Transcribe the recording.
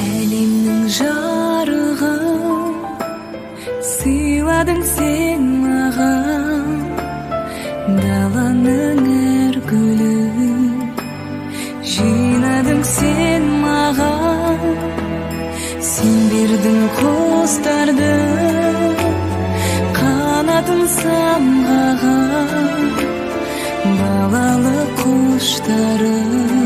Әлемнің жарығын сыйладың сен маған, даланың әр гүлін жинадың сен маған. Сен бердің құстардың қанатын самғаған балалы құштарым.